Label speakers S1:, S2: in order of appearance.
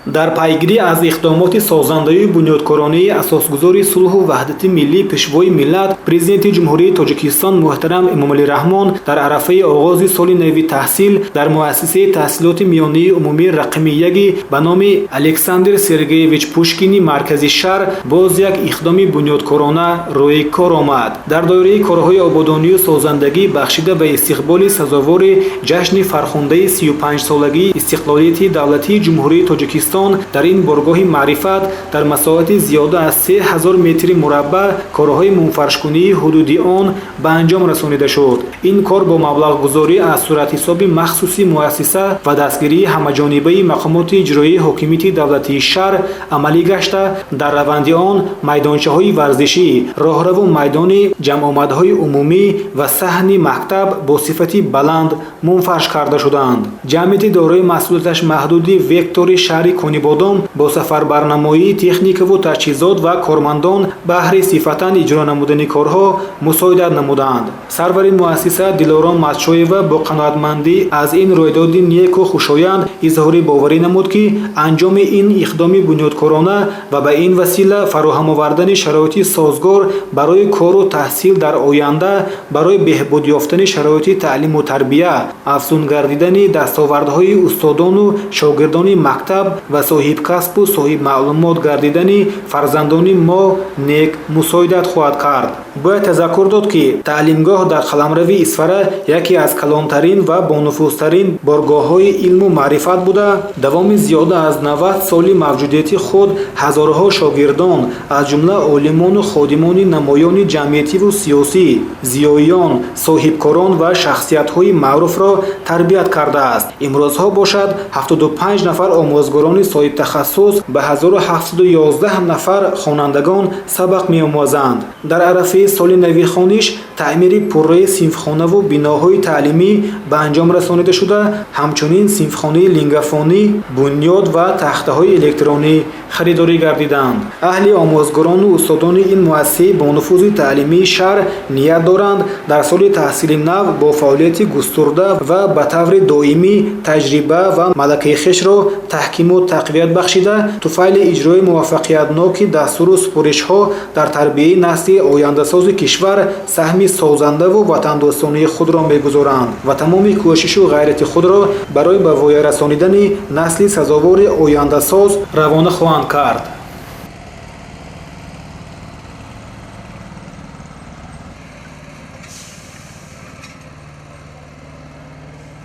S1: Дар пайгирӣ аз иқдомоти созандаю бунёдкоронаи асосгузори сулҳу ваҳдати миллӣ, Пешвои миллат, Президенти Ҷумҳурии Тоҷикистон муҳтарам Эмомалӣ Раҳмон, дар арафаи оғози соли нави таҳсил дар муассисаи таҳсилоти миёнаи умумӣ рақами яки ба номи Александр Сергеевич Пушкини маркази шаҳр боз як иқдоми бунёдкорона рӯи кор омад. Дар доираи корҳои ободонию созандагӣ, бахшида ба истиқболи сазовори ҷашни фархундаи 35-солагии истиқлолияти давлатии Ҷумҳурии Тоҷикистон, дар ин боргоҳи маърифат дар масоҳати зиёда аз 3000 метри мураббаъ корҳои мунфаршкунии ҳудуди он ба анҷом расонида шуд. Ин кор бо маблағгузорӣ аз суратҳисоби махсуси муассиса ва дастгирии ҳамаҷонибаи мақомоти иҷроии ҳокимияти давлатии шаҳр амалӣ гашта, дар раванди он майдончаҳои варзишӣ, роҳраву майдони ҷамъомадҳои умумӣ ва саҳни мактаб бо сифати баланд мунфарш карда шуданд. Ҷамъияти дорои масъулияташ маҳдуди «Вектори» шаҳри Конибодом бо сафарбарнамоии техникаву таҷҳизот ва кормандон баҳри сифатан иҷро намудани корҳо мусоидат намуданд. Сарвари муассиса Дилором Матшоева бо қаноатмандӣ аз ин рӯйдоди неку хушоянд изҳори боварӣ намуд, ки анҷоми ин иқдоми бунёдкорона ва ба ин васила фароҳам овардани шароити созгор барои кору таҳсил дар оянда, барои беҳбуд ёфтани шароити таълиму тарбия, афзун гардидани дастовардҳои устодону шогирдони мактаб ва соҳибкасбу соҳибмаълумот гардидани фарзандони мо нек мусоидат хоҳад кард. Бояд тазаккур дод, ки таълимгоҳ дар қаламрави Исфара яке аз калонтарин ва бонуфузтарин боргоҳҳои илму маърифат буда, давоми зиёда аз 90 соли мавҷудияти худ ҳазорҳо шогирдон, аз ҷумла олимону ходимони намоёни ҷамъиятиву сиёсӣ, зиёиён, соҳибкорон ва шахсиятҳои маъруфро тарбият кардааст. Имрӯзҳо бошад, 75 нафар омӯзгорони соҳибтахассус ба 1711 нафар хонандагон сабақ меомӯзанд. Дар арафаи соли нави хониш таъмири пурраи синфхонаву биноҳои таълимӣ ба анҷом расонида шуда, ҳамчунин синфхонаи лингафонӣ бунёд ва тахтаҳои электронӣ харидорӣ гардиданд. Аҳли омӯзгорону устодони ин муассисаи бонуфузи таълимии шаҳр ният доранд, дар соли таҳсили нав бо фаъолияти густурда ва ба таври доимӣ таҷриба ва малакаи хешро таҳкиму тақвият бахшида, туфайли иҷрои муваффақиятноки дастуру супоришҳо дар тарбияи насли ояндасози кишвар саҳми созандаву ватандӯстонии худро мегузоранд ва тамоми кӯшишу ғайрати худро барои ба воя расонидани насли сазовори ояндасоз равона хоҳанд кард.